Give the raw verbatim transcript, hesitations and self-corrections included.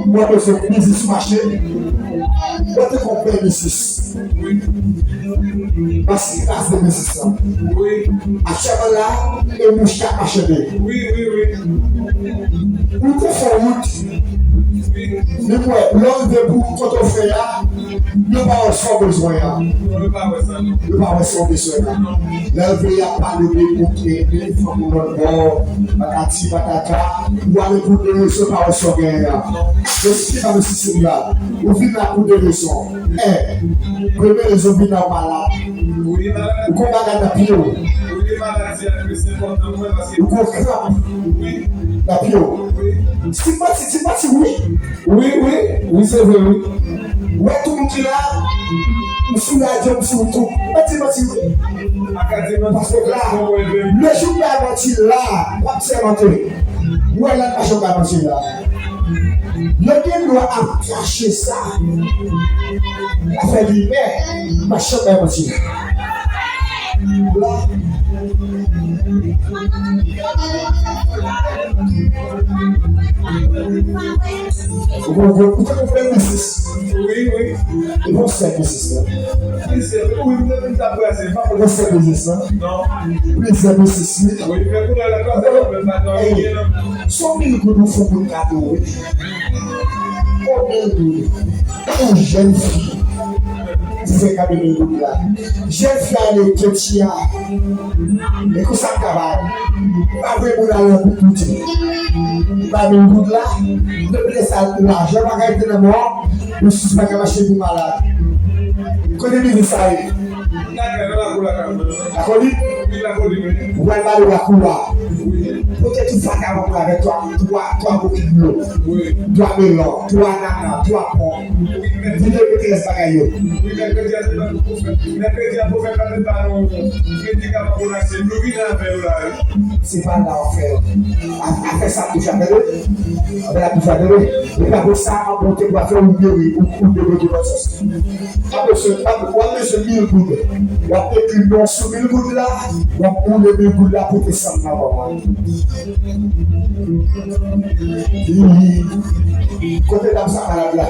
Mwen bezwen biznis sou mache. Mwen te konn bèl biznis. Paske kras de biznis la. Aktyèlman la, e mouch k ap machande. Ou te fè wout. Men mwen, lè w rive pou kote w fè a, yo pa wè sa w bezwen an. Yo pa wè sa w bezwen an. Lè w rive, y ap pale de ou te ede fanm ou lòt bò, patati patata, ou ale pou de rezon pa wè sa w genyen an. Mesye, pa mesye, se la. Ou vin la pou de rezon. En, premye rezon, vin la ou malad. Ou gon bagay nan pye w. Ou gon kranp nan pye w. Di manti, di manti, wi. Wi, wi, wi, se vre, wi. Ou wè tout moun ki la, m sou radyo, m sou YouTube. Mwen di manti, wi. Paske la, le jou m bay manti la, w ap sèmante. Ou wè lè m pa janm bay manti la. Yo gen dwa ap kache sa. Afè limè, m pa janm bay manti. La. Ou konprann, ou te konprann biznis. Wi, wi. E bon sèl biznis la. Wi, se vre, wi, m te vin ta brase, m pa konn. Bon sèl biznis la. Non. Plizyè biznis, wi. Wi, men kounye a la, sa fè mwen pa nan anyen, non. Son mil goud ou fè pou kado, wi. Konbyen goud? Yon jèn fi. Ti fè kado mil goud la. Jèn fi a ale Ketia. E konsa m ka ba. Pa vre moun al nan kout koute. Ba mil goud la. Depi lè sa lajan pa ka rete nan men w. Misye pa ka mache pou malad. Kote biznis sa ye? Lakou li? Ou pral bale lakou a. Pote tout vakabon mwen avèk twa, twa, twa bokit dlo. Twa melon, twa anana, twa pòm. Vide yo mete rès bagay yo. Wi, mèkredi a se pa nou pou fè. Mèkredi a pou fè pa nou medikaman pou n achte. Nou vin avè yo la, wi. Se pa la w fè. A, afè sa ap touche a tande. Afè la ap touche a tande. E pa pou sa, an bon te pou afè ou geri, ou, ou debloke lòt sòs. Pa bezwen, pa, w ap bezwen mil goud. W ap ekri non sou mil goud la, w ap boule mil goud la pou te sanm nan ban mwen. Kote dam sa malad la?